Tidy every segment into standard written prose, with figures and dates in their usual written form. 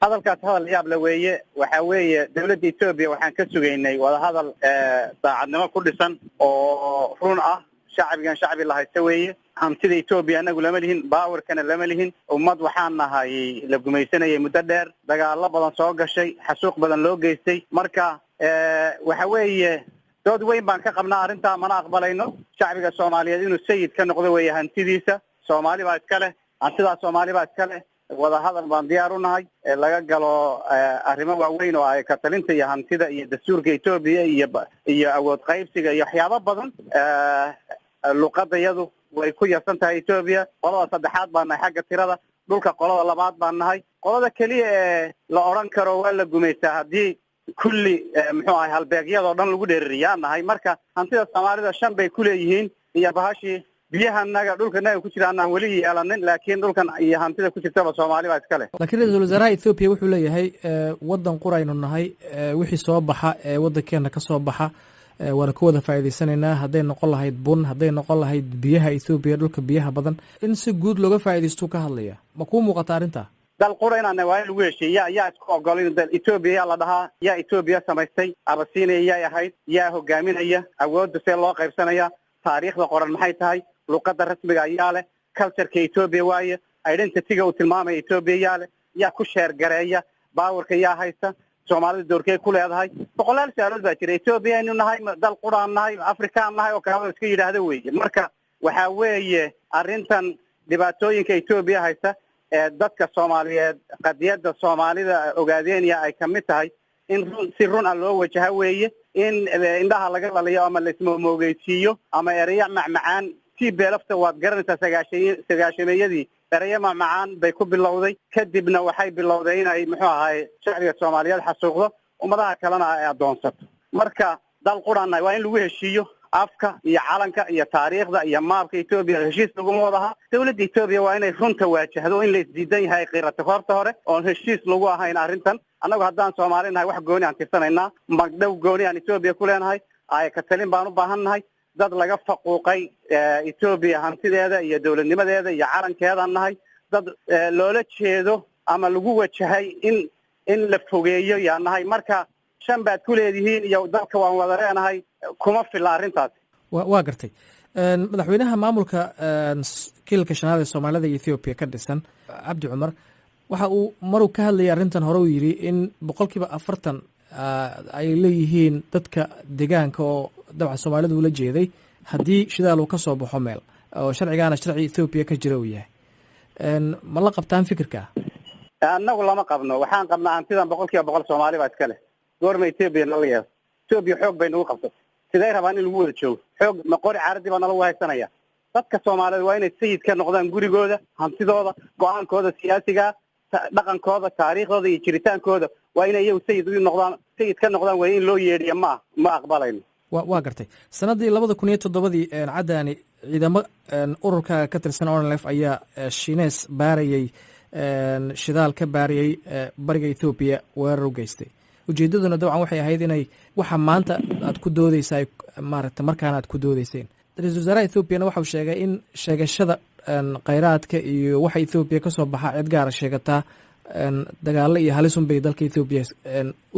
Hadalkaas hadal yaab la weeye. Waxa weeye, dawladda Etoobiya waxaan ka sugaynay wadahadal daacadnimo ku dhisan oo run ah. Shacbigan shacbi la haysta weeye. Hantida Etoobiya anagu lama lihin, baawarkana lama lihin. Ummad waxaan nahay la gumaysanayay muddo dheer, dagaalo badan soo gashay, xasuuq badan loo geystay. Marka waxa weeye, dood weyn baan ka qabnaa arrintaa, mana aqbalayno. Shacbiga Soomaaliyeed inuu sayid ka noqdo weeye hantidiisa. Soomaali baa iska leh hantidaa, Soomaali baa iska leh. Wadahadal baan diyaar u nahay laga galo arrimo waaweyn oo ay ka talinta iyo hantida iyo dastuurka Etoobiya iyo awood qaybsiga iyo waxyaabo badan. Luqadayadu way ku yarsan tahay Etoobiya. Qolada saddexaad baan nahay xagga tirada dhulka, qolada labaad baan nahay. Qolada keliya ee la odhan karo waa la gumaystaa haddii kulli, muxuu ahay, halbeegyadoo dhan lagu dheeririyaa nahay. Marka hantida Soomaalida shan bay kuleeyihiin iyo bahashii biyahanaga dhulkanaga ku jira anaan weli yeelanin, laakiin dhulkan iyo hantida ku jirtaba Soomaali baa iska leh. Laakiin ra-iisul wasaaraha Ethoobiya wuxuu leeyahay, waddan quraynu nahay, wixii soo baxa ee waddankeena ka soo baxa waana ku wada faa'iidaysanaynaa, hadday noqon lahayd bun, hadday noqon lahayd biyaha Ethoobiya, dhulka biyaha badan, in si guud looga faa'iidaystuu ka hadlaya. Ma kuu muuqata arrinta? Dal qura inaan waa in lagu heshiiy. Yaa isku ogol in dal Etoobiya yaa la dhahaa? Yaa Etoobiya samaystay? Abasiinaya yay ahayd? Yaa hogaaminaya? Awoodda see loo qaybsanaya? Taariikhda qoran maxay tahay? Luqadda rasmiga ayaa leh? Cultureka Etoobiya waaye, identityga uu tilmaamaya Etoobiya yaa leh? Yaa ku sheergareeya? Baawarka yaa haysta? Soomaalida doorkee ku leedahay? Boqolaal su-aalood baa jira. Etoobiya aynu nahay, dal quraan nahay, Afrikaan nahay oo kalaba iska yidhaahda weeye. Marka waxa weeye, arrintan dhibaatooyinka Etoobiya haysta ee dadka Soomaaliyeed, qadiyadda Soomaalida Ogaadenia ay kamid tahay, in run si run ah loo wajaha weeye. In indhaha laga laliyo ama laismomoogeysiiyo ama ereya macmacaan tii beelafta, waad garanaysaa, sagaashameeyadii ereyo macmacaan bay ku bilowday. Kadibna waxay bilowday inay, muxuu ahay, shacbiga Soomaaliyeed xasuuqdo, ummadaha kalena ay addoonsato. Marka dal quraannahay waa in lagu heshiiyo. Afka iyo calanka iyo taariikhda iyo maabka Etoobiya heshiis laguma wadaha. Dawladda Etoobiya waa inay runta waajahdo in la isdiidan yahay, qirata horta hore oon heshiis lagu ahayn arrintan. Annagu haddaan Soomaali nahay, wax gooni aan tirsanaynaa, magdhow gooni aan Etoobiya ku leenahay, ay ka talin baan u baahan nahay. Dad laga faquuqay Etoobiya hantideeda iyo dawladnimadeeda iyo calankeedaan nahay. Dad loola jeedo ama lagu wajahay in la fogeeyo yaa nahay. Marka shan baad ku leedihiin iyo dalka waan wada leenahay kuma filla arrintaasi. Waa gartay. Madaxweynaha maamulka kililka shanaad ee Soomaalida iyo Ethoobiya ka dhisan, Cabdi Cumar, waxa uu maruu ka hadlayay arrintan hore uu yidhi in 40% ay leeyihiin dadka deegaanka, oo dabcan Soomaalida ula jeeday, haddii shidaal uu ka soo baxo meel, oo sharcigaana sharci Ethoobiya ka jira uu yahay. Ma la qabtaan fikirka? Annagu lama qabno. Waxaan qabnaa hantidan 100% Soomaali baa iska leh. Goorma Etoobiya nala yeeso? Etoobiya xoog bay nagu qabsatay. Sidee rabaan in lagu wada joogo? Xoog ma qori caaradii baa nalagu haysanaya? Dadka Soomaaliyeed waa inay sayid ka noqdaan gurigooda, hantidooda, go-aankooda siyaasigaa, dhaqankooda, taariikhdooda iyo jiritaankooda. Waa inay iyagu sayid u noqdaan, sayid ka noqdaan. Waa in loo yeedhiya ma aqbalayno. Waa gartay. Sanadii 2007-dii, Caddaani, ciidamo ururka ka tirsan ONLF ayaa Shinees baarayey, shidaal ka baarayey bariga Ethoobiya weerar u geystay. Ujeedaduna dabcan waxay ahayd inay waxa maanta aad ku doodeysa, maaragta, markaana aad ku doodeyseen. Ra-isul wasaaraha Ethoobiana waxau sheegay in sheegashada kheyraadka iyo waxa Ethoobiya kasoo baxa cid gaara sheegataa dagaalo iyo halisun bay dalka Ethoobiya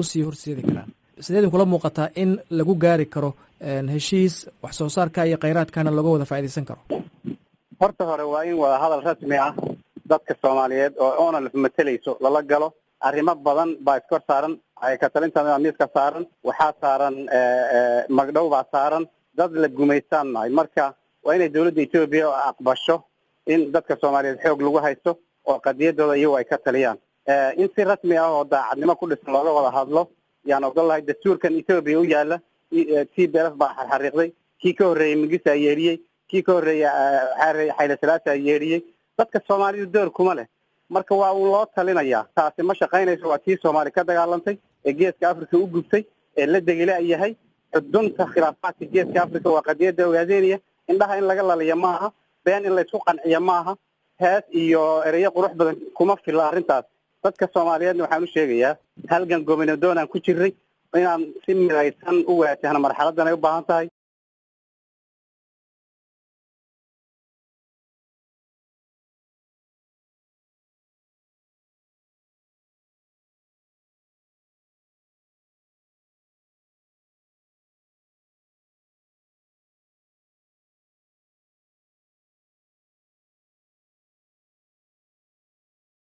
usii horseedi karaan. Sidee idin kula muuqataa in lagu gaari karo heshiis, wax soo saarka iyo kheyraadkana looga wada faaidaysan karo? Horta hore waa in wada hadal rasmi ah dadka Soomaaliyeed oo ONLF matalayso lala galo. Arrimo badan baa iskor saaran. Ka talinta miiska saaran waxaa saaran, magdhow baa saaran. Dad la gumaystaan nahay. Marka waa inay dawladda Etoobiya aqbasho in dadka Soomaaliyeed xoog lagu haysto oo qadiyadooda iyagu ay ka taliyaan. In si rasmi ah oo daacadnimo ku dhisan looga wada hadlo yaan ogol lahay. Dastuurkan Etoobiya u yaala TPLF baa xarxariiqday. Kii ka horreeyey Mingisa yeedhiyey, kii ka horreeyey Xayle Salaasa yeedhiyey. Dadka Soomaalidu door kuma leh. Marka waa uu loo talinayaa, taasi ma shaqaynayso. Waa tii Soomaali ka dagaalantay ee Geeska Africa u gubtay ee la degila yahay. Xudunta khilaafaadka Geeska Africa waa qadiyadda Ogaadeniya. Indhaha in laga laliya maaha, been in laysku qanciyo maaha, hees iyo ereyo qurux badan kuma filla arrintaas. Dadka Soomaaliyeedna waxaan u sheegayaa, halgan gobinadoon aan ku jiray, inaan si midaysan u waajahno marxaladan ay u baahan tahay.